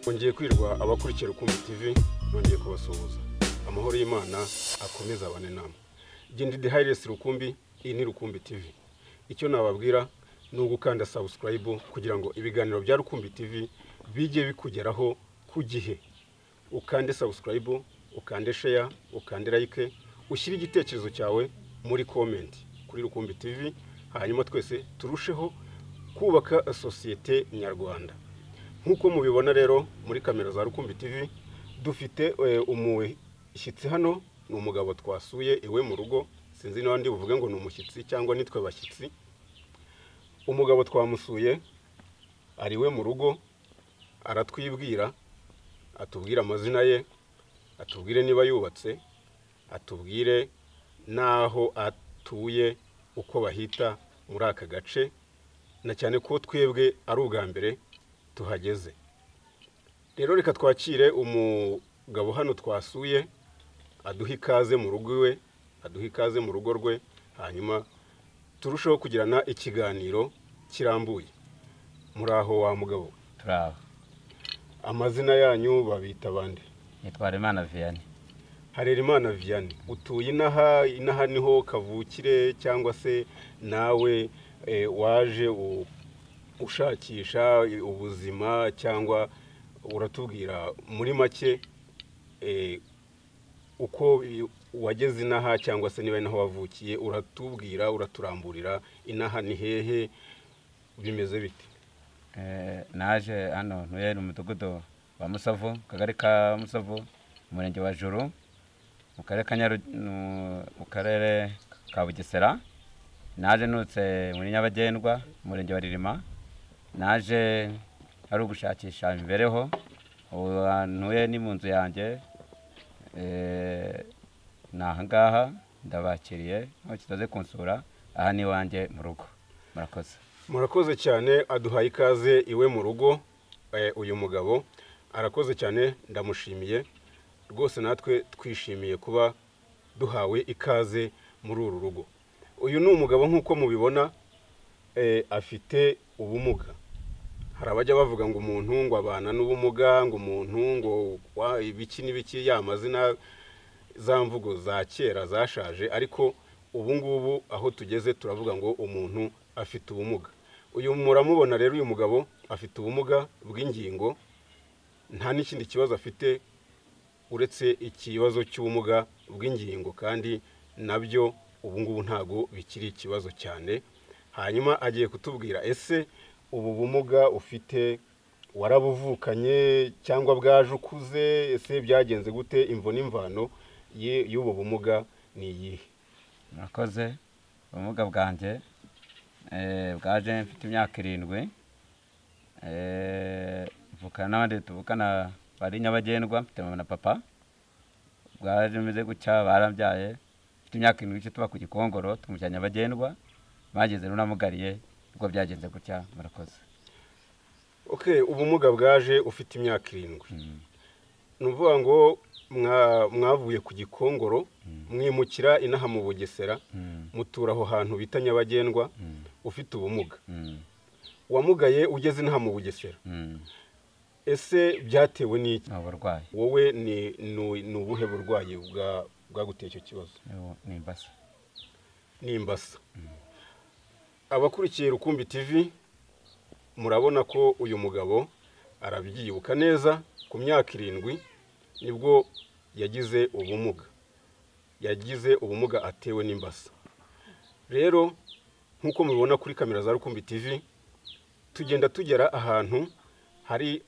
Nongeye kwirwa abakurikira Rukumbi TV, nongeye kubasuhuza. Amahoro y'Imana akomeza abane namwe. Gindi the Highest Rukumbi, iyi ni Rukumbi TV. Icyo nababwira ni ugukanda subscribe kugira ngo ibiganiro bya Rukumbi TV bijye bikugeraho ku gihe. Ukande subscribe, ukande share, ukande like, ushyire igitekerezo cyawe muri comment kuri Rukumbi TV, hanyuma twese turusheho kubaka sosiyete nyarwanda. Nkuko mubibona rero muri kamera za Rukumbi TV dufite umushyitsi hano, ni umugabo twasuye iwe mu rugo, sinzi n'abandi buvuge ngo ni umushyitsi cyangwa nitwe bashyitsi. Umugabo twamusuye ari we mu rugo, aratwibwira, atubwira amazina ye, atubwire niba yubatse, atubwire naho atuye, uko bahita muri aka gace, na cyane ko twebwe ari ubwa mbere tuhageze. Rero reka twakire umugabo hano twasuye, aduha ikaze mu rugo iwe, aduha ikaze mu rugo rwe, hanyuma turusheho kugirana ikiganiro kirambuye. Muraho wa mugabo? Turaho. Amazina yanyu babita bande? Nitwa Harerimana Vianney. Harerimana Vianney, utuye inaha? Inaha niho kavukire cyangwa se nawe waje ushakisha ubuzima, cyangwa uratubwira muri make uko wageze inaha, cyangwa se niba naho wavukiye, uratubwira, uraturamburira inaha ni hehe, bimeze bite? Naje hano ntuye mu mudugudu wa Musavu, kagari ka Musavu, umurenge wa Juru, mu karere ka Bugesera. Naje nutse muri Nyabagendwa, umurenge wa Ririma. Naje ari ugushakisha imibereho, ubu ntuye ni mu nzu yanjye, ni aha ngaha, ndabakiriye aho kitaze kunsura, aha ni iwanjye mu rugo. Murakoze. Murakoze cyane, aduhaye ikaze iwe mu rugo. Uyu mugabo arakoze cyane, ndamushimiye rwose, natwe twishimiye kuba duhawe ikaze muri uru rugo. Uyu ni umugabo nk'uko mubibona, afite ubumuga. Hari abajya bavuga ngo umuntu ngo abana n'ubumuga, ngo umuntu ngo ibiki n'ibiki, ya mazina za mvugo za kera zashaje, ariko ubu ngubu aho tugeze turavuga ngo umuntu afite ubumuga. Uyu muramubona rero, uyu mugabo afite ubumuga bw'ingingo, nta n'ikindi kibazo afite uretse ikibazo cy'ubumuga bw'ingingo, kandi nabyo ubu ngubu ntago bikiri ikibazo cyane. Hanyuma agiye kutubwira, ese ubu bumuga ufite warabuvukanye cyangwa bwaje ukuze? Ese byagenze gute? Imvo n'imvano y'ubu bumuga ni iyihe? Murakoze. Ubumuga bwanjye bwaje mfite imyaka 7, mvukana n'abandi tuvukana bari Nyabagendwa, mfite mama na papa. Bwaje meze gutya, barambyaye mfite imyaka 7, tuba ku Gikongoro, tumujya Nyabagendwa, bageze runamugariye, ubwo byagenze gutya. Murakoze. Okay, ubumuga bwaje ufite imyaka 7. Ni ukuvuga ngo mwavuye ku Gikongoro, mwimukira inaha mu Bugesera, mutura aho hantu bita Nyabagendwa, ufite ubumuga. Wamugaye ugeze inaha mu Bugesera. Ese byatewe n'iki? Uburwayi. Wowe ni ubuhe burwayi bwaguteye icyo kibazo? Ni imbasa. Ni imbasa. Abakurikiye Rukumbi TV murabona ko uyu mugabo arabyibuka neza, ku myaka 7 nibwo yagize ubumuga. Yagize ubumuga atewe n'imbasa. Rero nkuko mubibona kuri kamera za Rukumbi TV, tugenda tugera ahantu hari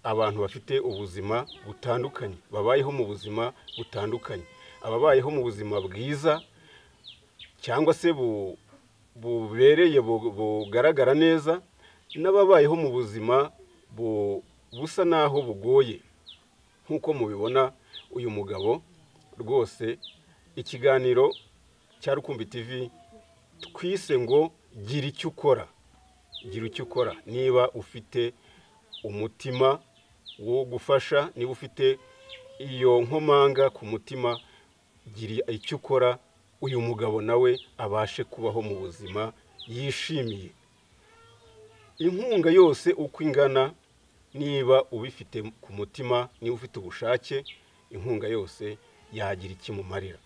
abantu bafite ubuzima butandukanye, babayeho mu buzima butandukanye, ababayeho mu buzima bwiza cyangwa se bubereye bugaragara neza, n'ababayeho mu buzima busa naho bugoye. Nkuko mubibona uyu mugabo rwose, ikiganiro cya Rukumbi TV twise ngo gira icyo ukora. Gira icyo ukora niba ufite umutima wo gufasha, niba ufite iyo nkomanga ku mutima, gira icyo ukora uyu mugabo nawe abashe kubaho mu buzima yishimiye. Inkunga yose uko ingana Niba ubifite ku mutima, niba ufite ubushake, inkunga yose yagira ikimumarira.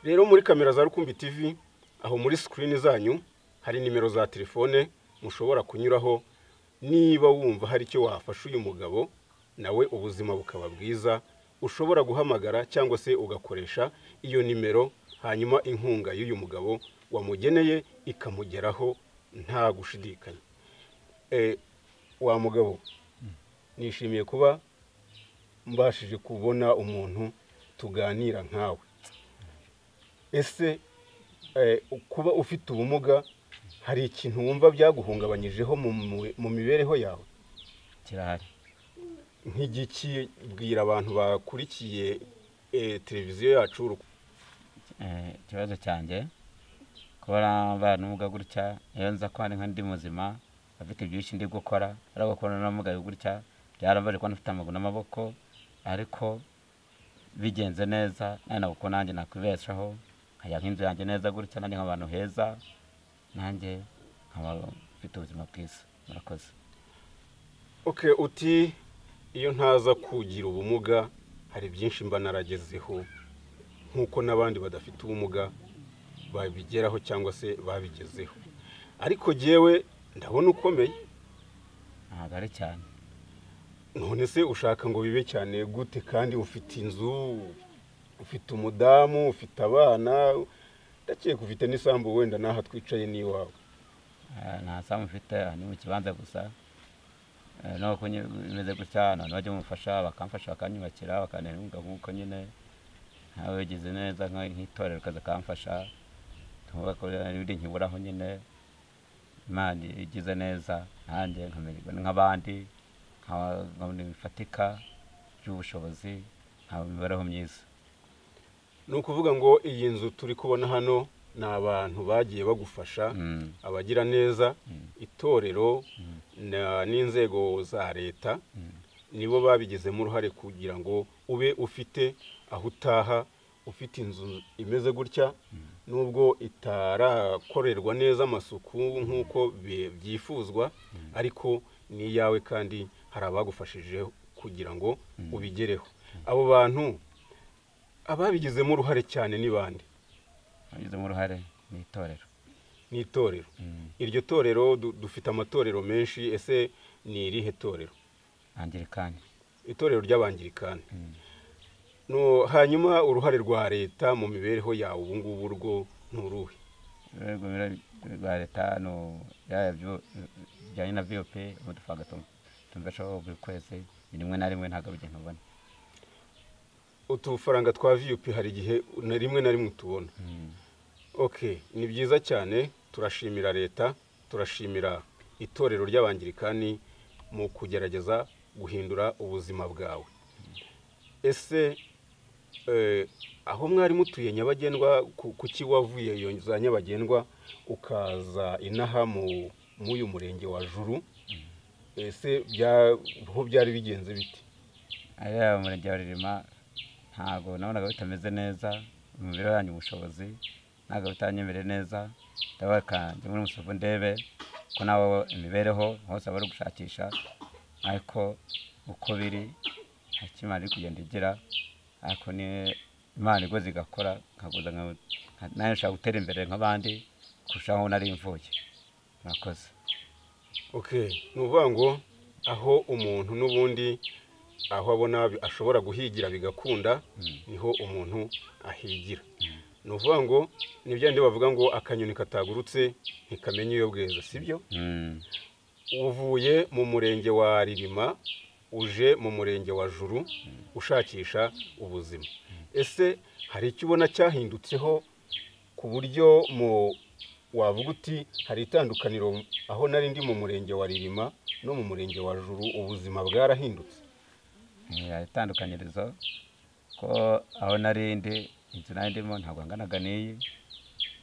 Rero muri kamera za Rukumbi TV, aho muri screen zanyu hari nimero za telefone mushobora kunyuraho niba wumva hari icyo wafasha uyu mugabo nawe ubuzima bukaba bwiza. Ushobora guhamagara cyangwa se ugakoresha iyo nimero, hanyuma inkunga y'uyu mugabo wamugeneye ikamugeraho nta gushidikanya. Wa mugabo, nishimiye kuba mbashije kubona umuntu tuganira nkawe. Ese kuba ufite ubumuga hari ikintu wumva byaguhungabanyijeho mu mibereho yawe? Kirahari. Nk'igiki? Bwira abantu bakurikiye televiziyo yacu. Ikibazo cyanjye kuba nabana n'ubumuga gutya, iyo nza ko ari nka ndi muzima afite byinshi ndi gukora, ariko kubona n'ubumuga gutya byarambaje kuba nafite amaguru n'amaboko, ariko bigenze neza nari kuko nanjye nakwibeshaho nkajya nk'inzu yanjye neza gutya, nanjye nk'abantu heza, nanjye nkaba mfite ubuzima bwiza. Murakoze. Okay, uti iyo ntaza kugira ubumuga hari byinshi mba naragezeho nk'uko n'abandi badafite ubumuga babigeraho cyangwa se babigezeho, ariko jyewe ndabona ukomeye. Ntabwo ari cyane. None se ushaka ngo bibe cyane gute kandi ufite inzu, ufite umudamu, ufite abana, ndakeka ufite n'isambu wenda n'aha twicaye n'iwawe? Nta sambu mfite, ni mu kibanza gusa. Nuko bimeze gutya, abantu bajya bamufasha, bakamfasha, bakanyubakira, bakantera inkunga nk'uko nyine nkawe bigize neza nk'itorero kaza kamfasha, ibindi nkiburaho nyine. Imana igize neza nanjye nkamererwa nk'abandi, nkabona bifatika by'ubushobozi, nkaba imibereho myiza. Ni ukuvuga ngo iyi nzu turi kubona hano ni abantu bagiye bagufasha, abagira neza, itorero n'inzego za leta nibo babigizemo uruhare kugira ngo ube ufite aho utaha, ufite inzu imeze gutya, nubwo itarakorerwa neza amasuku nk'uko byifuzwa, ariko ni iyawe kandi hari abagufashije kugira ngo ubigereho. Abo bantu ababigizemo uruhare cyane ni bande? Ababigizemo uruhare ni itorero. Ni itorero. Iryo torero, dufite amatorero menshi, ese ni irihe torero? Anglikani. Itorero ry'Abanglikani. No, hanyuma uruhare rwa leta mu mibereho yawe ubu ngubu rwo nturuhe? Uruhare rwa leta no bijyanye na VOP udufaranga tumveshaho buri kwezi, ni rimwe na rimwe ntabwo bigenda ubona. Utufaranga twa VOP hari igihe na rimwe na rimwe tubona. Okay, ni byiza cyane, turashimira leta, turashimira itorero ry'Abanglikani mu kugerageza guhindura ubuzima bwawe. Ese aho mwari mutuye Nyabagendwa, kuki wavuye iyo za Nyabagendwa ukaza inaha mu uyu murenge wa Juru? Ese ho byari bigenze bite? Ariya murenge wa Ririma ntago nabonaga bitameze neza, imibereho yanyu ubushobozi ntago bitanyemere neza, ndabaka njye muri Musovu ndebe ko nawe imibereho hose bari gushakisha, ariko uko biri nta iri kugenda igira, ariko ni Imana igoze igakora, nkaguza nawe nshaka gutera imbere nk'abandi kurushaho nari mvuye. Murakoze. Okay, ni ukuvuga ngo aho umuntu n'ubundi aho abona ashobora guhigira bigakunda, niho umuntu ahigira. Ni ukuvuga ngo ni bya bindi bavuga ngo akanyoni katagurutse ntikamenya iyo bweze, sibyo? Uvuye mu murenge wa Ririma uje mu murenge wa Juru ushakisha ubuzima. Ese hari icyo ubona cyahindutseho ku buryo mu wavuga uti hari itandukaniro aho nari ndi mu murenge wa Ririma no mu murenge wa Juru ubuzima bwarahindutse? Hari itandukanyirizo ko aho nari ndi inzu nari ndimo ntabwo anganaga n'iyi,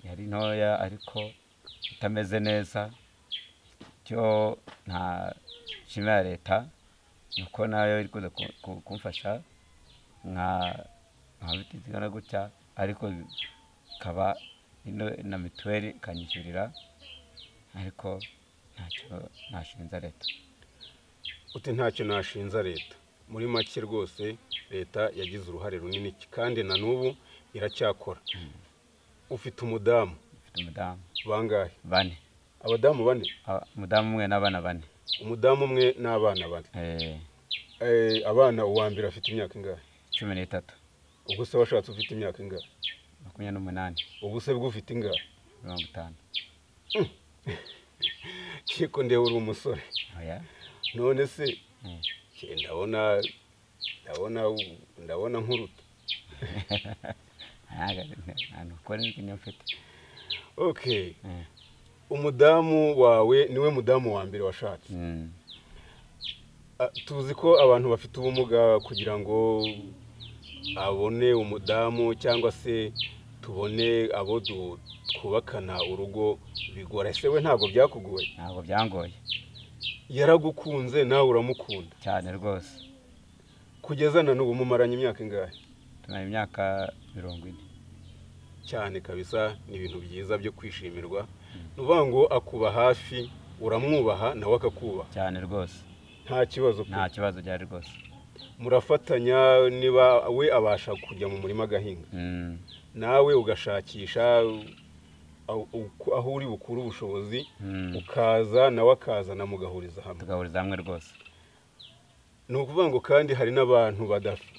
yari ntoya ariko itameze neza. Icyo nta nshimira leta nuko nayo iri kuza kumfasha nka zingana gutya, ariko ikaba na mituweli ikanyishyurira, ariko ntacyo nashinza leta. Uti ntacyo nashinza leta. Muri make rwose leta yagize uruhare runini kandi na n'ubu iracyakora. Ufite umudamu? Mfite umudamu. Bangahe? Bane. Abadamu bane? Umudamu umwe n'abana bane. Umudamu umwe n'abana bane. Abana uwa mbere afite imyaka ingahe? 13. Ubwo se washatse ufite imyaka ingahe? 28. Ubu se bwo ufite ingahe? 50. Kiko ndewe uri umusore. Oya. None se ndabona nkuruta. Okay. Umudamu wawe niwe mudamu wa mbere washatse. Tuzi ko abantu bafite ubumuga kugira ngo abone umudamu cyangwa se tubone abo twubakana urugo bigora. Ese we ntabwo byakugoye? Ntabwo byangoye. Yaragukunze nawe uramukunda? Cyane rwose. Kugeza na n'ubu mumaranye imyaka ingahe? Tumaranye imyaka 40. Cyane kabisa, ni ibintu byiza byo kwishimirwa. Nuvuga ngo akuba hafi, uramwubaha nawe akakubaha. Cyane rwose. Nta kibazo pe? Nta kibazo byari rwose. Murafatanya, niba we abasha kujya mu murima agahinga, nawe ugashakisha aho uri bukure ubushobozi, ukaza nawe akazana mugahuriza hamwe. Tugahuriza hamwe rwose. Ni ukuvuga ngo kandi hari n'abantu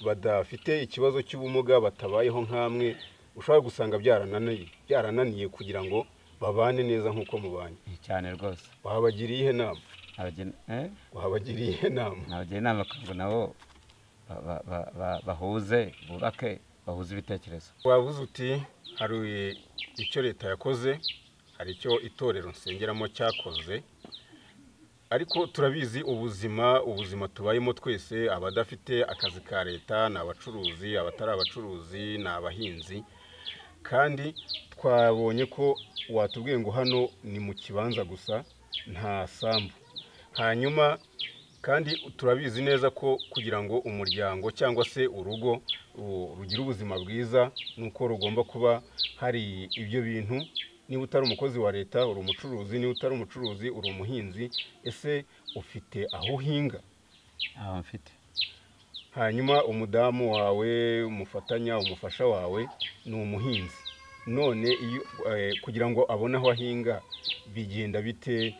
badafite ikibazo cy'ubumuga batabayeho nk'amwe, ushobora gusanga byarananiye kugira ngo babane neza nk'uko mubanye. Cyane rwose. Wabagiriye iyihe nama? Wabagiriye iyihe nama? Nabagira inama ngo nabo bahuze, bubake, bahuze ibitekerezo. Wavuze uti hari icyo leta yakoze, hari icyo itorero nsengeramo cyakoze, ariko turabizi ubuzima tubayemo twese, abadafite akazi ka leta ni abacuruzi, abatari abacuruzi ni abahinzi, kandi twabonye ko watubwiye ngo hano ni mu kibanza gusa nta sambu. Hanyuma kandi turabizi neza ko kugira ngo umuryango cyangwa se urugo rugire ubuzima bwiza nuko rugomba kuba hari ibyo bintu. Niba utari umukozi wa leta uri umucuruzi, niba utari umucuruzi uri umuhinzi. Ese ufite aho uhinga? Aho mfite. Hanyuma umudamu wawe, umufatanya, umufasha wawe ni umuhinzi. None iyo kugira ngo abone aho ahinga bigenda bite?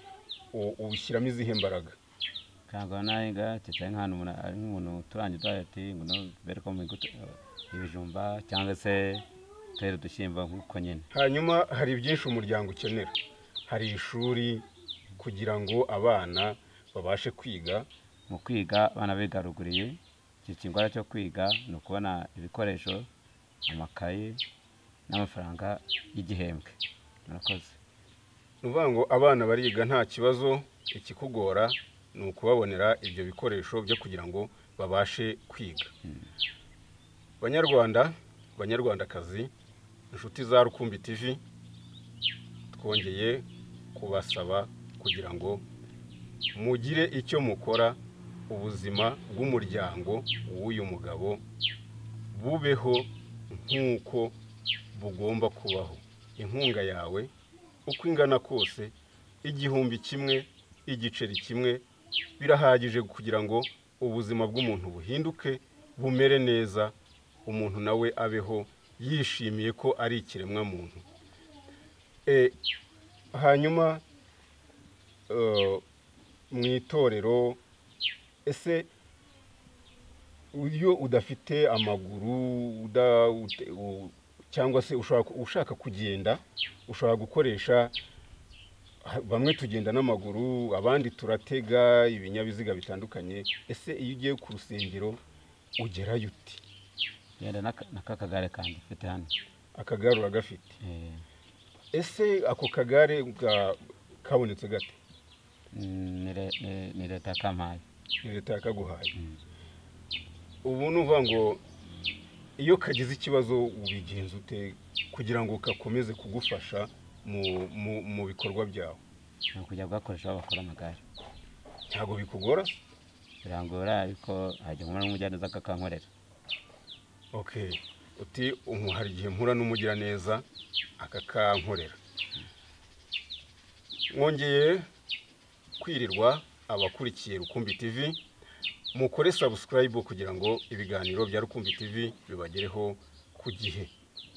Ubishyiramo izihe mbaraga? Ntabwo nahinga cyane nk'ahantu ari nk'umuntu uturanye ati ngo mbere ko ibijumba cyangwa se tera udushyimbo nk'uko nyine. Hanyuma hari byinshi umuryango ukenera, hari ishuri kugira ngo abana babashe kwiga. Mu kwiga abana bigaruguriye, iki kingora cyo kwiga ni ukubona ibikoresho, amakaye n'amafaranga y'igihembwe. Murakoze. Ni ukuvuga ngo abana bariga nta kibazo, ikikugora ni ukubabonera ibyo bikoresho byo kugira ngo babashe kwiga. Banyarwanda, banyarwandakazi, inshuti za Rukumbi TV, twongeye kubasaba kugira ngo mugire icyo mukora, ubuzima bw'umuryango w'uyu mugabo bubeho nk'uko bugomba kubaho. Inkunga yawe uko ingana kose, 1000 kimwe, igiceri kimwe, birahagije kugira ngo ubuzima bw'umuntu buhinduke, bumere neza, umuntu nawe abeho yishimiye ko ari ikiremwa muntu. Hanyuma mu itorero, ese iyo udafite amaguru cyangwa se ushaka kugenda, ushobora gukoresha, bamwe tugenda n'amaguru, abandi turatega ibinyabiziga bitandukanye. Ese iyo ugiye ku rusengero ugerayo ute? Ngenda n'akagare kanjye mfite hano. Akagare uragafite? Ese ako kagare kabonetse gate? Ni leta yakampaye. Ni leta yakaguhaye. Ubu ni ukuvuga ngo iyo kagize ikibazo ubigenza ute kugira ngo kakomeze kugufasha mu bikorwa byawe? Ni ukujya kugakoresha aho bakora amagare. Ntabwo bikugora? Birangora, ariko hajya nkora n'umugiraneza akakankorera. Okay. Uti hari igihe mpura n'umugiraneza akakankorera. Mwongeye kwirirwa Abakurikiye Rukumbi TV, mukore subscribe kugira ngo ibiganiro bya Rukumbi TV bibagereho ku gihe.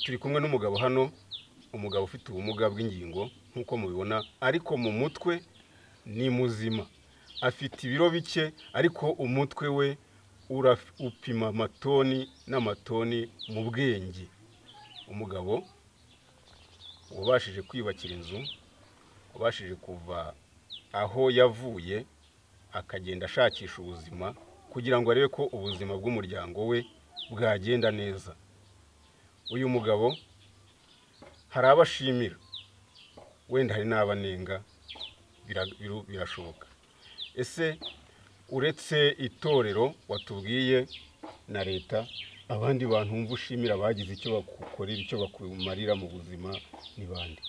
Turi kumwe n'umugabo hano, umugabo ufite ubumuga bw'ingingo nk'uko mubibona, ariko mu mutwe ni muzima. Afite ibiro bike ariko umutwe we upima amatoni n'amatoni mu bwenge. Umugabo wabashije kwiyubakira inzu, wabashije kuva aho yavuye akagenda ashakisha ubuzima kugira ngo arebe ko ubuzima bw'umuryango we bwagenda neza. Uyu mugabo hari abashimira, wenda hari n'abanenga, birashoboka. Ese uretse itorero watubwiye na leta, abandi bantu wumva ushimira bagize icyo bakukorera, icyo bakumarira mu buzima ni bande?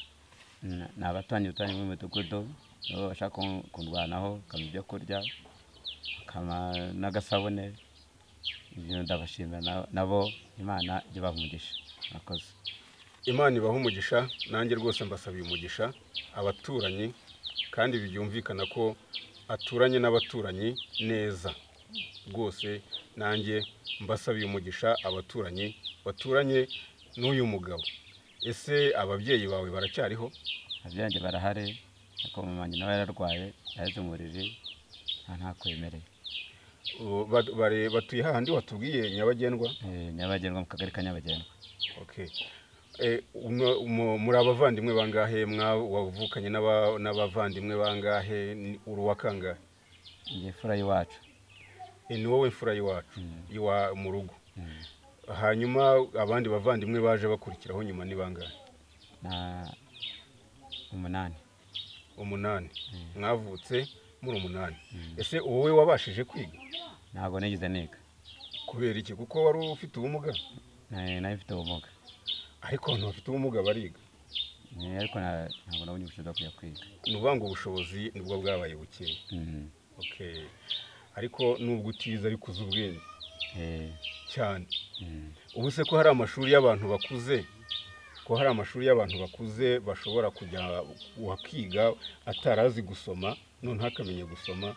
Ni abaturanyi duturanye mu midugudu, nabo bashaka kundwanaho, bakampa ibyo kurya, bakampa n'agasabune. Ibyo ndabashimira nabo, Imana ijye ibaha umugisha. Murakoze. Imana ibaha umugisha, nanjye rwose mbasabiye umugisha abaturanyi, kandi byumvikana ko aturanye n'abaturanyi neza. Rwose nanjye mbasabiye umugisha abaturanyi baturanye n'uyu mugabo. Ese ababyeyi bawe baracyariho? Ababyeyi banjye barahari, ariko mama wanjye nawe yararwaye, yaheze mu buriri, nta kwemereye. Batuye hahandi watubwiye Nyabagendwa? Nyabagendwa, mu kagari ka Nyabagendwa. Okay. Muri abavandimwe bangahe? Wavukanye n'abavandimwe bangahe? Uri uwa kangahe? Njye imfura y'iwacu. Ni wowe imfura y'iwacu, iwa mu rugo. Hanyuma abandi bavandimwe baje bakurikiraho nyuma ni bangahe? Na 8. 8. Mwavutse muri 8. Ese wowe wabashije kwiga? Ntabwo nigeze niga. Kubera iki? Kuko wari ufite ubumuga? Nari mfite ubumuga. Ariko abantu bafite ubumuga bariga. Ariko ntabwo nabonye ubushobozi bwo kujya kwiga. Ni ukuvuga ngo ubushobozi nibwo bwabaye buke. Okay. Ariko nubwo utize ariko uzi ubwenge. Cyane. Ubu se ko hari amashuri y'abantu bakuze, ko hari amashuri y'abantu bakuze bashobora kujya wakiga atarazi gusoma none akamenya gusoma,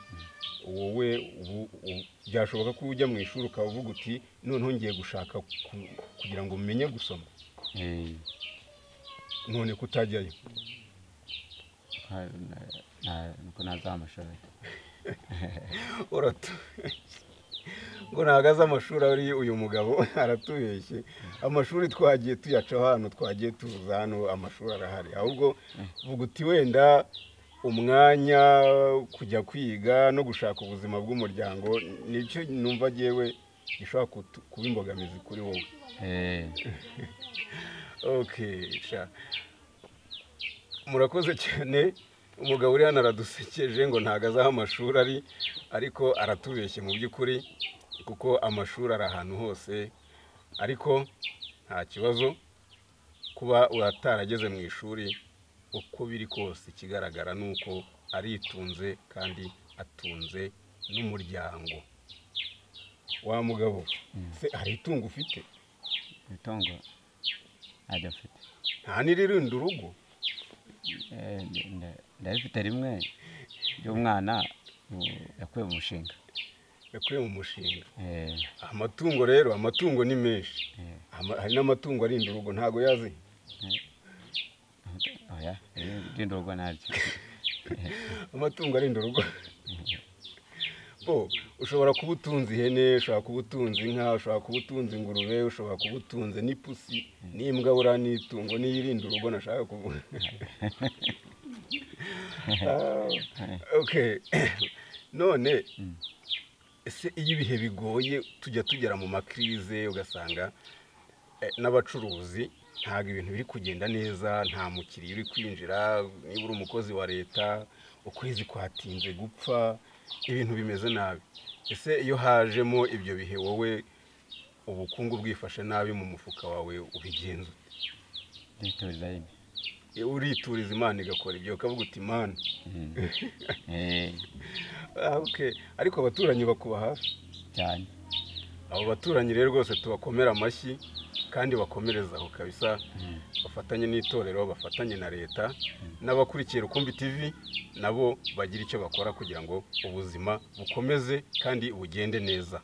wowe ubu byashoboka ko ujya mu ishuri ukavuga uti noneho ngiye gushaka kugira ngo umenye gusoma? None kutajyayo? Nuko naza amashuri. Ngo nagaze amashuri ari uyu mugabo aratubeshye. Amashuri twagiye tuyaca hano, twagiye tuza hano, amashuri arahari. Ahubwo vuga uti wenda umwanya kujya kwiga no gushaka ubuzima bw'umuryango nicyo numva jewe gishobora kuba imbogamizi kuri wowe. Okay, sha. Murakoze cyane. Umugabo uri hano aradusekeje ngo ntago azaho amashuri ari, ariko aratubeshye mu by'ukuri kuko amashuri ari ahantu hose. Ariko nta kibazo kuba utarageze mu ishuri, uko biri kose ikigaragara nuko aritunze kandi atunze n'umuryango. Wa mugabo, se hari itungo ufite? Itungo ntajya mfite. Nta n'iririnda urugo? Ndabifite rimwe ry'umwana yakuye mu mushinga. Yakuye mu mushinga. Amatungo rero, amatungo ni menshi. Hari n'amatungo arinda urugo, ntago yazi. Oya, irinda urugo ntabyo. Amatungo arinda urugo. Bo, ushobora kuba utunze ihene, ushobora kuba utunze inka, ushobora kuba utunze ingurube, ushobora kuba utunze n'ipusi, n'imbwa, buriya n'itungo n'iyirinda urugo nashaka kuvuga. Okay. None ese iyo ibihe bigoye tujya tugera mu makrize ugasanga n'abacuruzi ntabwo ibintu biri kugenda neza, nta mukiriya uri kwinjira, niba uri umukozi wa leta ukwezi kwatinze gupfa, ibintu bimeze nabi. Ese iyo hajemo ibyo bihe wowe ubukungu bwifashe nabi mu mufuka wawe ubigenza ute? Ndituriza nyine. Urituriza Imana igakora ibyo, ukavuga uti Imana. Okay. Ariko abaturanyi bakuba hafi cyane. Abo baturanyi rero rwose tubakomera amashyi Kandi bakomereza aho kabisa, bafatanye n'itorero, bafatanye na leta, n'abakurikiye Rukumbi TV nabo bagira icyo bakora kugira ngo ubuzima bukomeze kandi bugende neza.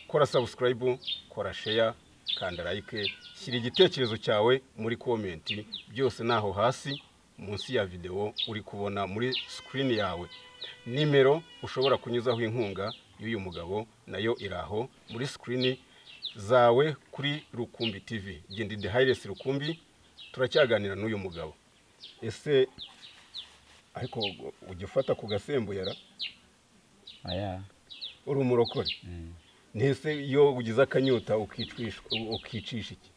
Kora subscribe, kora share, kanda like, shyira igitekerezo cyawe muri comment, byose naho hasi munsi ya video uri kubona muri screen yawe. Nimero ushobora kunyuzaho inkunga y'uyu mugabo nayo iraho muri screen zawe kuri Rukumbi TV. Genda The Highest Rukumbi, turacyaganira n'uyu mugabo. Ese ariko ujya ufata ku gasembuyera? Aya. Uri umurokore? Nese iyo ugize akanyota ukicisha iki?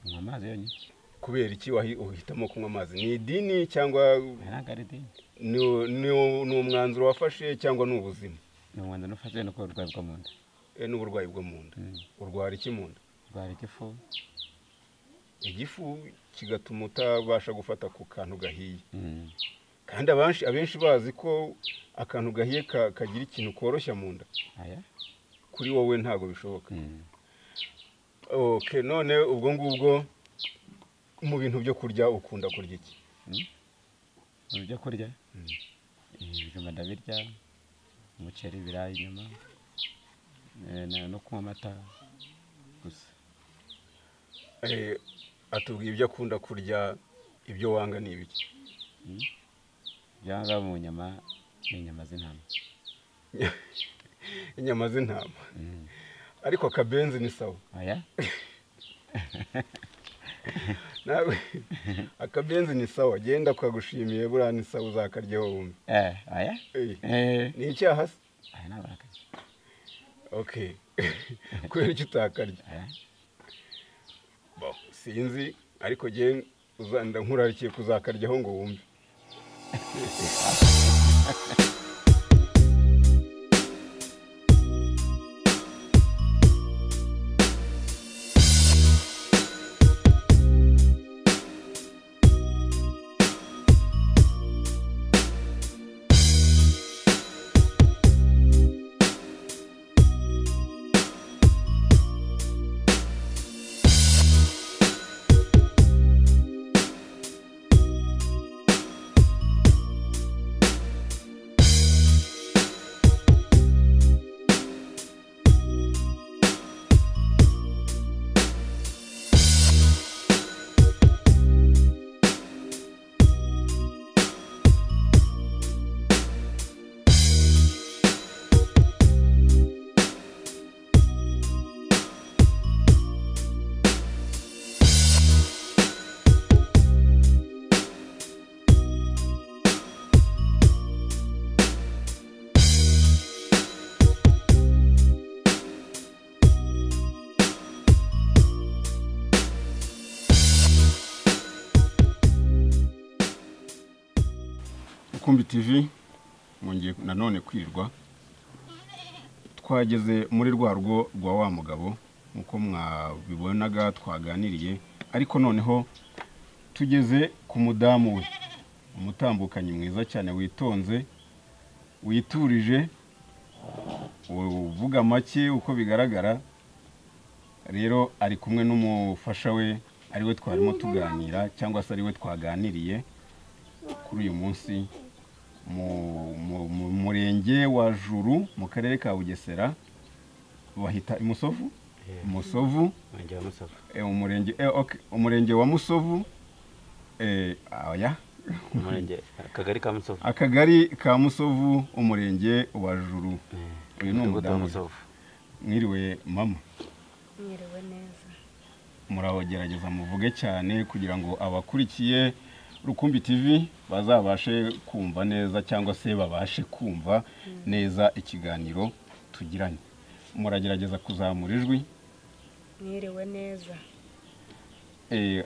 Nywa amazi yonyine. Kubera iki uhitamo kunywa amazi? Ni idini cyangwa ntabwo ari idini? Ni umwanzuro wafashe cyangwa ni ubuzima? Ni umwanzuro nafashe, ni uburwayi bwo mu nda. N'uburwayi bwo mu nda. Urwara iki mu nda? Urwara igifu. Igifu kigatuma utabasha gufata ku kantu gahiye. Kandi abenshi bazi ko akantu gahiye kagira ikintu koroshya mu nda. Aya. Kuri wowe ntago bishoboka. Okay, none ubwo ngubwo mu bintu byo kurya ukunda kurya iki? Mu byo kurya? Ibijumba ndabirya, umuceri, ibirayi, inyama, no kunywa amata gusa. Atubwiye ibyo akunda kurya, ibyo wanga ni ibiki? Ibyo wanga mu nyama ni inyama z'intama. Inyama z'intama. Ariko akabenzi ni sawa. Oya. Nawe akabenzi ni sawa, genda kwagushimiye buriya ni sawa, uzakaryeho wumve. Oya. Ni icyaha se? Aya ntabwo nakarya. Okay. Kubera icyo utakarya? Bo, sinzi, ariko jye uzanda nkurarikiye kuzakaryaho ngo wumve. Rukumbi TV mwongeye nanone kwirirwa, twageze muri rwa rugo rwa wa mugabo nkuko mwabibonaga twaganiriye, ariko noneho tugeze ku mudamu we, umutambukanyi mwiza cyane, witonze, witurije, uvuga make uko bigaragara. Rero ari kumwe n'umufasha we, ariwe twarimo tuganira cyangwa se ariwe twaganiriye kuri uyu munsi mu murenge wa Juru mu karere ka Bugesera, bahita Imusovu. Musovu, umurenge okay, umurenge wa Musovu, oya, umurenge akagari ka Musovu, akagari ka Musovu, umurenge wa Juru. Uyu ni umudamu. Mwiriwe mama? Mwiriwe neza. Murahogerageza muvuge cyane kugira ngo abakurikiye Rukumbi TV bazabashe kumva neza cyangwa se babashe kumva neza ikiganiro tugiranye. Muragerageza kuzamura ijwi. Mwiriwe neza.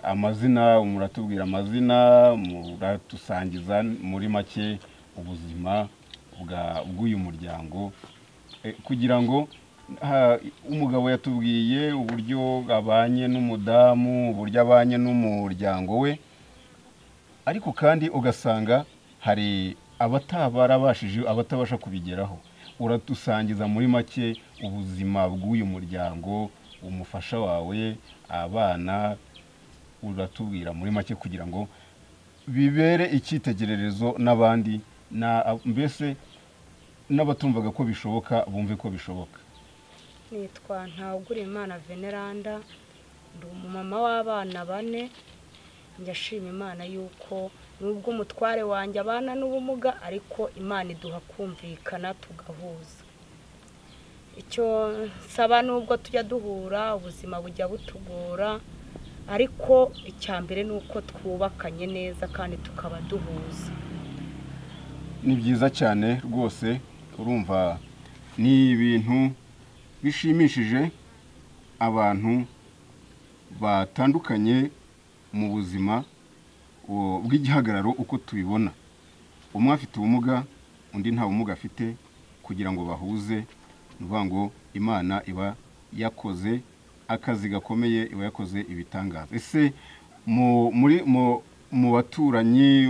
Amazina muratubwira amazina, muratusangiza muri make ubuzima bw'uyu muryango, kugira ngo umugabo yatubwiye uburyo abanye n'umudamu, uburyo abanye n'umuryango we, ariko kandi ugasanga hari abatabarabashije, abatabasha kubigeraho. Uratusangiza muri make ubuzima bw'uyu muryango, Umufasha wawe, abana, uratubwira muri make kugira ngo bibere icyitegererezo n'abandi, na mbese n'abatumvaga ko bishoboka bumve ko bishoboka. Nitwa Ntawugurimana Veneranda, ndi umumama w'abana 4. Ndashima Imana yuko nubwo umutware wanjye abana n'ubumuga, ariko Imana iduha kumvikana tugahuza. Icyo nsaba, nubwo tujya duhura ubuzima bujya butugora, ariko icya mbere ni uko twubakanye neza kandi tukaba duhuza. Ni byiza cyane rwose, urumva ni ibintu bishimishije abantu batandukanye mu buzima bw'igihagararo uko tubibona. Umwe afite ubumuga, undi nta bumuga afite, kugira ngo bahuze, ni ukuvuga ngo Imana iba yakoze akazi gakomeye, iba yakoze ibitangaza. Ese mu baturanyi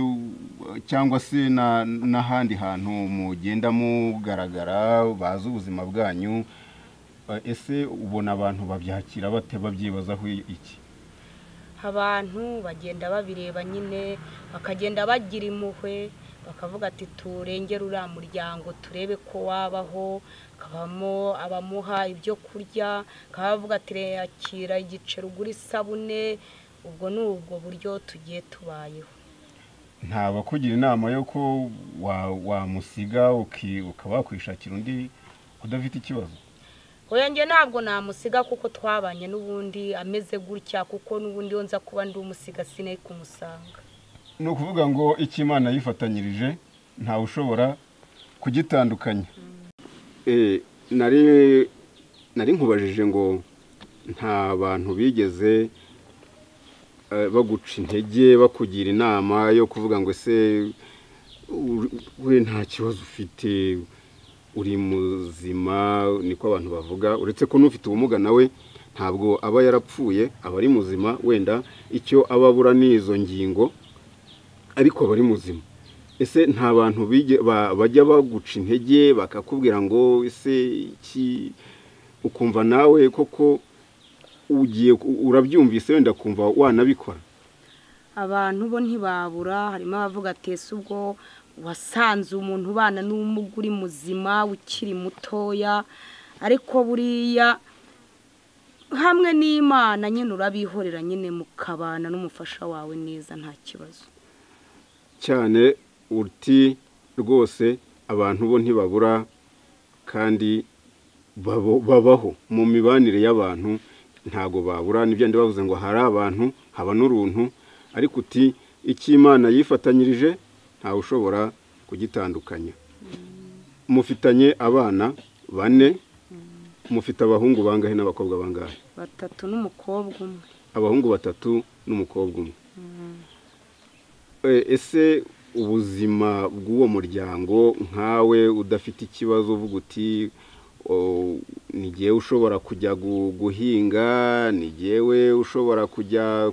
cyangwa se n'ahandi hantu mugenda mugaragara bazi ubuzima bwanyu, ese ubona abantu babyakira bate, babyibazaho iki? Abantu bagenda babireba nyine, bakagenda bagira impuhwe, bakavuga ati turengere uriya muryango turebe ko wabaho. Kabamo abamuha ibyo kurya, kabavuga ati yakira igiceri ugura isabune. Ubwo ni ubwo buryo tugiye tubayeho. Nta bakugira inama yo ko wamusiga ukaba wakwishakira undi udafite ikibazo? Oya, njye ntabwo namusiga kuko twabanye n'ubundi ameze gutya, kuko n'ubundi iyo nza kuba ndi umusiga sinari kumusanga. Ni ukuvuga ngo icyo Imana yifatanyirije ntawe ushobora kugitandukanya. Nari nkubajije ngo nta bantu bigeze baguca intege, bakugira inama yo kuvuga ngo ese we nta kibazo ufite, uri muzima, niko abantu bavuga. Uretse ko n'ufite ubumuga nawe ntabwo aba yarapfuye, aba ari muzima, wenda icyo aba abura ni izo ngingo, ariko aba ari muzima. Ese nta bantu bajya baguca intege bakakubwira ngo ese iki, ukumva nawe koko ugiye urabyumvise wenda kumva wanabikora? Abantu bo ntibabura, harimo abavuga ati ese ubwo wasanze umuntu ubana n'ubumuga uri muzima ukiri mutoya, ariko buriya hamwe n'Imana nyine urabihorera nyine mukabana n'umufasha wawe neza nta kibazo. Cyane uti rwose abantu bo ntibabura kandi babaho mu mibanire y'abantu, ntago babura. Nibyo ndi bavuze ngo hari abantu haba n'uruntu, ariko uti icyo Imana yifatanyirije ntawe ushobora kugitandukanya. Mufitanye abana 4, mufite abahungu bangahe n'abakobwa bangahe? 3 n'umukobwa umwe. Abahungu 3 n'umukobwa umwe. Ese ubuzima bw'uwo muryango nkawe udafite ikibazo uvuga uti ni jyewe ushobora kujya guhinga, ni jyewe ushobora kujya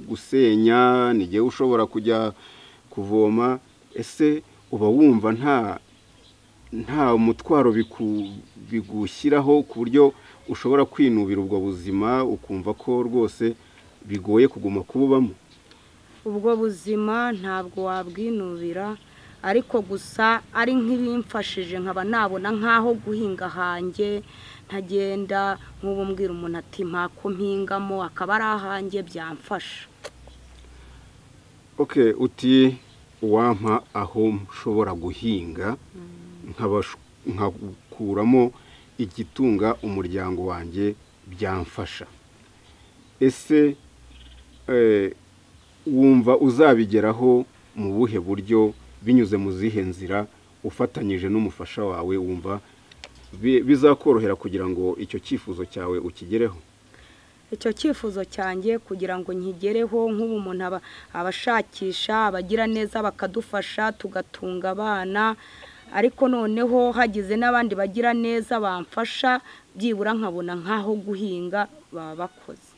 gusenya, ni jyewe ushobora kujya kuvoma, ese uba wumva nta mutwaro bigushyiraho ku buryo ushobora kwinubira ubwo buzima, ukumva ko rwose bigoye kuguma kububamo? Ubwo buzima ntabwo wabwinubira, ariko gusa ari nk'ibimfashije nkaba nabona nkaho guhinga hanjye, ntagenda nk'ubu mbwira umuntu ati mpako mpingamo akaba ari ahanjye, byamfasha. Okay, uti uwampa aho nshobora guhinga nkakuramo igitunga umuryango wanjye byamfasha. Ese wumva uzabigeraho mu buhe buryo, binyuze mu zihe nzira, ufatanyije n'umufasha wawe, wumva bizakorohera kugira ngo icyo cyifuzo cyawe ukigereho? Icyo cyifuzo cyanjye kugira ngo nkigereho, nk'ubu umuntu abashakisha abagira neza bakadufasha tugatunga abana, ariko noneho hagize n'abandi bagira neza bamfasha, byibura nkabona nkaho guhinga baba bakoze.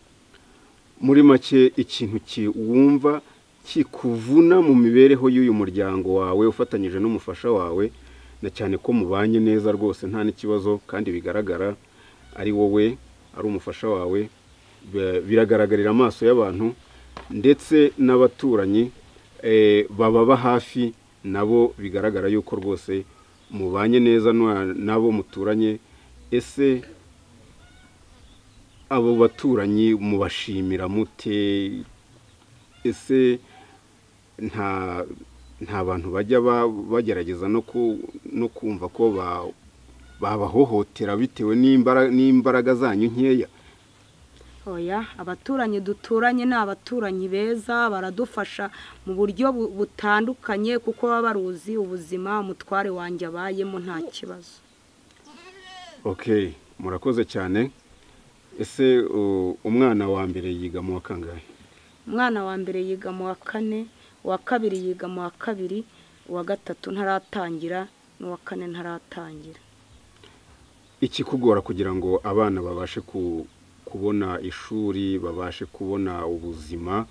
Muri make ikintu wumva kikuvuna mu mibereho y'uyu muryango wawe ufatanyije n'umufasha wawe, na cyane ko mubanye neza rwose nta n'ikibazo kandi bigaragara ari wowe ari umufasha wawe, biragaragarira amaso y'abantu ndetse n'abaturanyi baba hafi nabo, bigaragara yuko rwose mubanye neza nabo muturanye. Ese abo baturanyi mubashimira mute? Ese nta bantu bajya bagerageza no kumva ko babahohotera bitewe n'imbaraga zanyu nkeya? Oya, abaturanyi duturanye ni abaturanyi beza, baradufasha mu buryo butandukanye kuko baba baruzi ubuzima umutware wanjye abayemo, nta kibazo. Okay, murakoze cyane. Ese umwana wa mbere yiga mu wa kangahe? Umwana wa mbere yiga mu wa 4, uwa kabiri yiga mu wa 2, uwa 3 ntaratangira n'uwa 4 ntaratangira. Ikikugora kugira ngo abana babashe kubona ishuri, babashe kubona ubuzima,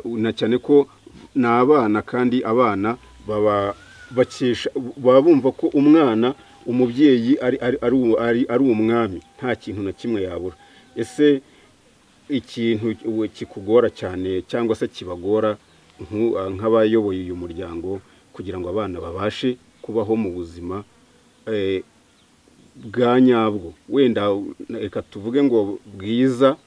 na cyane ko ni abana, kandi abana baba bakesha, baba bumva ko umwana umubyeyi ari umwami, nta kintu na kimwe yabura. Ese ikintu kikugora cyane cyangwa se kibagora nk'abayoboye uyu muryango kugira ngo abana babashe kubaho mu buzima bwa nyabwo, wenda reka tuvuge ngo bwiza,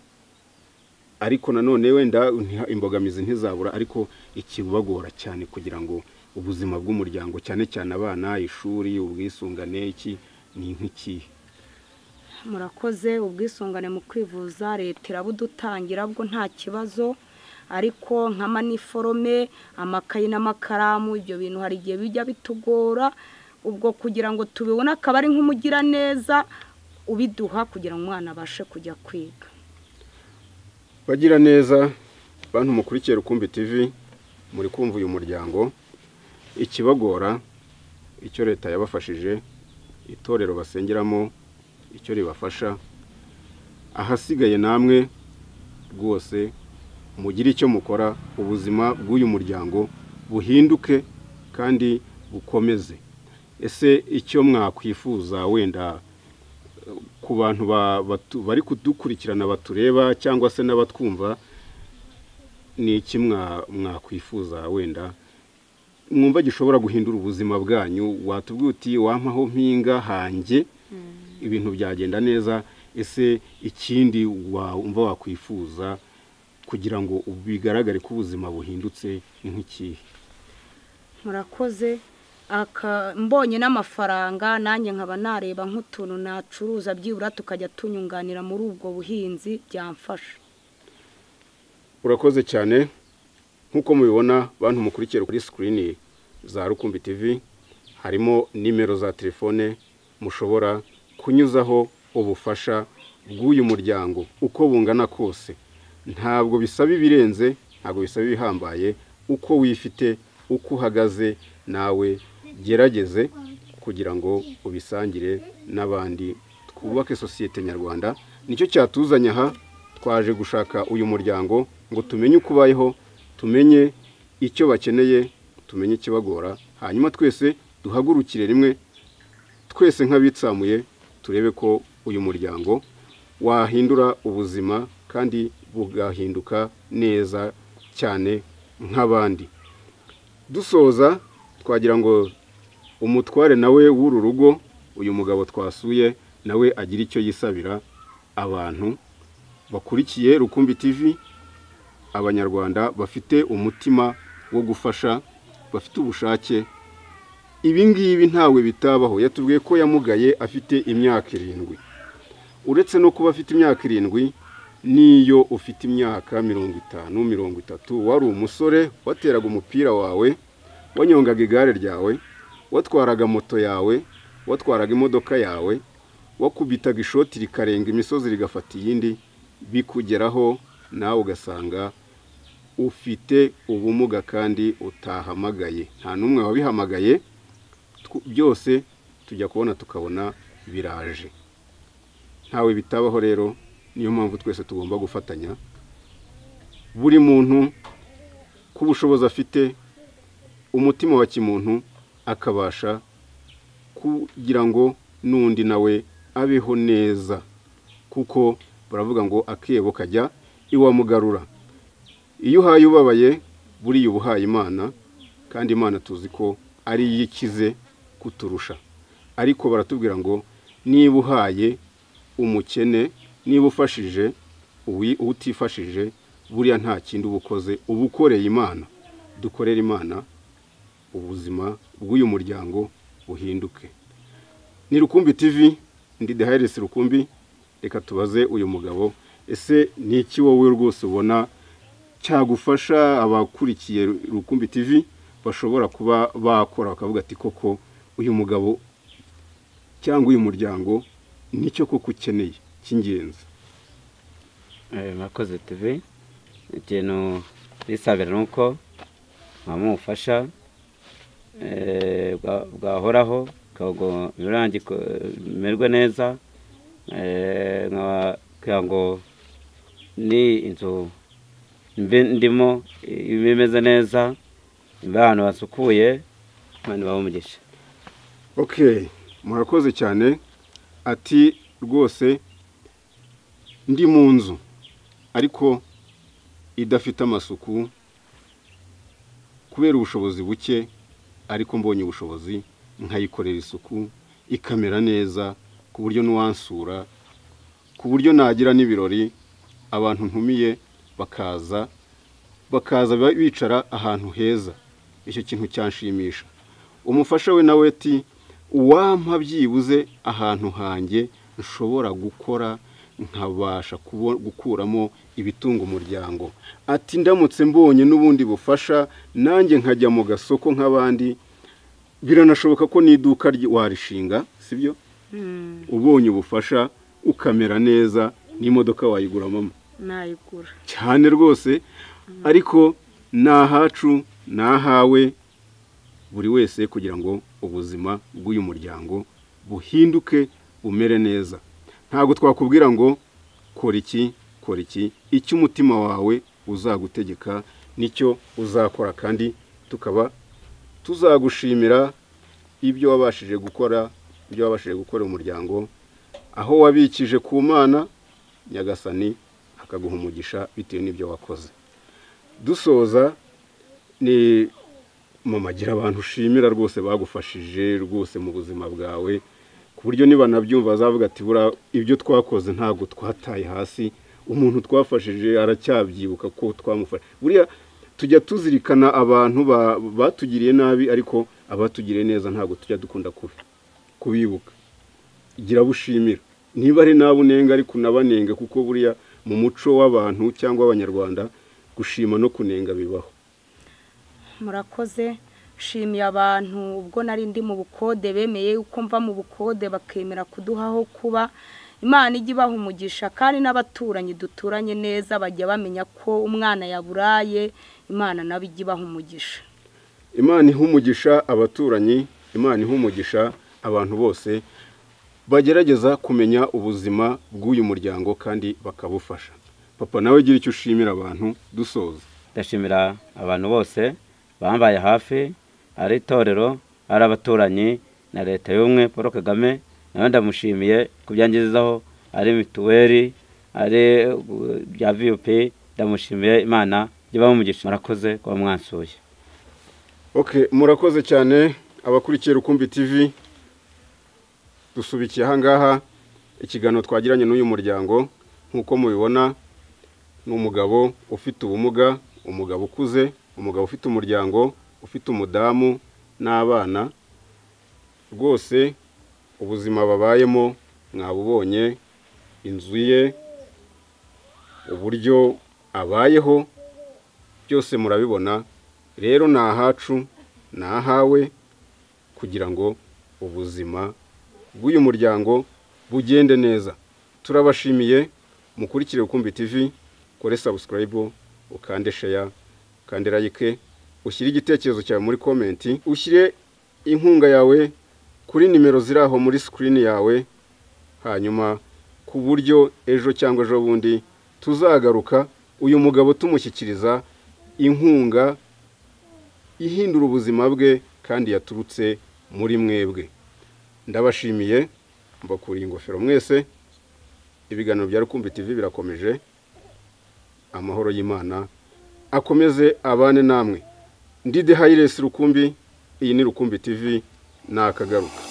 ariko nanone wenda imbogamizi ntizabura, ariko ikibagora cyane kugira ngo ubuzima bw'umuryango cyane cyane abana, ishuri, ubwisungane, iki ni nk'ikihe? Murakoze. Ubwisungane mu kwivuza leta irabudutangira bwo nta kibazo, ariko nk'amaniforome, amakayi n'amakaramu, ibyo bintu hari igihe bijya bitugora, ubwo kugira ngo tubibone akaba ari nk'umugira neza ubiduha kugira ngo umwana abashe kujya kwiga. Bagira neza bantu mukurikiye Rukumbi TV, muri kumva uyu muryango ikibagora, icyo leta yabafashije, itorero basengeramo icyo ribafasha, ahasigaye namwe rwose mugire icyo mukora, ubuzima bw'uyu muryango buhinduke kandi bukomeze. Ese icyo mwakwifuza wenda ku bantu bari kudukurikirana batureba cyangwa se n'abatwumva, ni iki mwakwifuza wenda mwumva gishobora guhindura ubuzima bwanyu? Watubwiye uti wampaho mpinga hanjye ibintu byagenda neza. Ese ikindi wumva wakwifuza kugira ngo bigaragare ko ubuzima buhindutse ni nk'ikihe? Murakoze. Mbonye n'amafaranga nanjye nkaba nareba nk'utuntu nacuruza byibura tukajya tunyunganira muri ubwo buhinzi, byamfasha. Urakoze cyane. Nkuko mubibona bantu mukurikiye kuri screen za Rukumbi TV, harimo nimero za telefone mushobora kunyuzaho ubufasha bw'uyu muryango uko bungana kose. Ntabwo bisaba ibirenze, ntabwo bisaba ibihambaye, uko wifite, uko uhagaze nawe gerageze kugira ngo ubisangire n'abandi, twubake sosiyete nyarwanda. Nicyo cyatuzanye aha, twaje gushaka uyu muryango ngo tumenye uko ubayeho, tumenye icyo bakeneye, tumenye ikibagora, hanyuma twese duhagurukire rimwe, twese nk'abitsamuye turebe ko uyu muryango wahindura ubuzima kandi bugahinduka neza cyane nk'abandi. Dusoza twagira ngo umutware nawe w'uru rugo, uyu mugabo twasuye, nawe agira icyo yisabira abantu bakurikiye Rukumbi TV, abanyarwanda bafite umutima wo gufasha, bafite ubushake. Ibi ngibi ntawe bitabaho. Yatubwiye ko yamugaye afite imyaka 7. Uretse no kuba afite imyaka 7, niyo ufite imyaka 50, 30, wari umusore, wateraga umupira wawe, wanyongaga igare ryawe, watwaraga moto yawe, watwaraga imodoka yawe, wakubitaga ishoti rikarenga imisozi rigafata iyindi, bikugeraho nawe ugasanga ufite ubumuga kandi utahamagaye, nta n'umwe wabihamagaye, byose tujya kubona tukabona biraje. Ntawe bitabaho rero, niyo mpamvu twese tugomba gufatanya, buri muntu ku bushobozi afite, umutima wa kimuntu akabasha kugira ngo n'undi nawe abeho neza. Kuko baravuga ngo akebo kajya iwa mugarura. Iyo uhaye ubabaye buriya uba uhaye Imana, kandi Imana tuzi ko ari yo ikize kuturusha. Ariko baratubwira ngo niba uhaye umukene, niba ufashije utifashije, buriya nta kindi uba ukoze, uba ukoreye Imana. Dukorere Imana, ubuzima bw'uyu muryango buhinduke. Ni Rukumbi TV, ndi The Highest Rukumbi. Reka tubaze uyu mugabo, ese ni iki wowe rwose ubona cyagufasha abakurikiye Rukumbi TV bashobora kuba bakora bakavuga ati koko uyu mugabo cyangwa uyu muryango nicyo koko ukeneye cy'ingenzi? Murakoze TV. Ikintu bisabira nuko mwamufasha bwahoraho ngo birangi merwe neza, kugira ngo ni inzu ndimo imeze neza, ahantu hasukuye, Imana ibahe umugisha. Okay, murakoze cyane. Ati rwose ndi mu nzu ariko idafite amasuku kubera ubushobozi buke, ariko mbonye ubushobozi nkayikorera isuku ikamera neza, ku buryo n'uwansura, ku buryo nagira n'ibirori abantu ntumiye bakaza bicara ahantu heza. Icyo kintu cyanshimisha. Umufasha we nawe ati uwampa byibuze ahantu hanjye nshobora gukora nkabasha gukuramo ibitunga umuryango. Ati ndamutse mbonye n'ubundi bufasha nanjye nkajya mu gasoko nk'abandi, biranashoboka ko n'iduka warishinga, sibyo? Ubonye ubufasha ukamera neza, n'imodoka wayigura mama. Nayigura cyane rwose. Ariko nahacu nahawe buri wese kugira ngo ubuzima bw'uyu muryango buhinduke bumere neza. Ntabwo twakubwira ngo kora iki kora iki, icyo umutima wawe uzagutegeka nicyo uzakora, kandi tukaba tuzagushimira ibyo wabashije gukora, ibyo wabashije gukora umuryango, aho wabikije ku Mana Nyagasani akaguha umugisha bitewe n'ibyo wakoze. Dusoza ni mama, gira abantu ushimira rwose bagufashije rwose mu buzima bwawe, ku buryo niba nabyumva azavuga ati bura ibyo twakoze ntabwo twataye hasi, umuntu twafashije aracyabyibuka ko twamufashe. Buriya tujya tuzirikana abantu batugiriye nabi, ariko abatugiriye neza ntabwo tujya dukunda kubibuka. Gira bushimira, niba ari nabo unenga ariko unabanenga, kuko buriya mu muco w'abantu cyangwa abanyarwanda gushima no kunenga bibaho. Murakoze. Nshimiye abantu ubwo nari ndi mu bukode bemeye uko mva mu bukode bakemera kuduhaho kuba. Imana ijye ibaha umugisha, kandi n'abaturanyi duturanye neza bajya bamenya ko umwana yaburaye. Imana nabo ijye ibaha umugisha. Imana iha umugisha abaturanyi, Imana iha umugisha abantu bose bagerageza kumenya ubuzima bw'uyu muryango kandi bakabufasha. Papa nawe gira icyo ushimira abantu dusoza. Ndashimira abantu bose bambaye hafi, ari itorero, ari abaturanyi na leta y'ubumwe Paul Kagame, nawe ndamushimiye kubyangezaho, ari mituweli, ari bya VUP, ndamushimiye. Imana ibahe umugisha. Murakoze kuba mwansuye. Okay, murakoze cyane abakurikiye Rukumbi TV. Dusubikiye ahangaha ikiganiro twagiranye n'uyu muryango. Nkuko mubibona ni umugabo ufite ubumuga, umugabo ukuze, umugabo ufite umuryango, ufite umudamu n'abana. Rwose ubuzima babayemo mwabubonye, inzu ye, uburyo abayeho, byose murabibona. Rero ni ahacu ni ahawe kugira ngo ubuzima bw'uyu muryango bugende neza. Turabashimiye, mukurikire Rukumbi TV, kore subscribe, ukande share, ukande like, ushyire igitekerezo cyawe muri comment, ushyire inkunga yawe kuri nimero ziri aho muri screen yawe, hanyuma ku buryo ejo cyangwa ejo bundi tuzagaruka uyu mugabo tumushyikiriza inkunga ihindura ubuzima bwe kandi yaturutse muri mwebwe. Ndabashimiye, mbakuriye ingofero mwese. Ibiganiro bya Rukumbi TV birakomeje. Amahoro y'Imana akomeze abane namwe. Ndi The Highest Rukumbi, iyi ni Rukumbi TV, nakagaruka.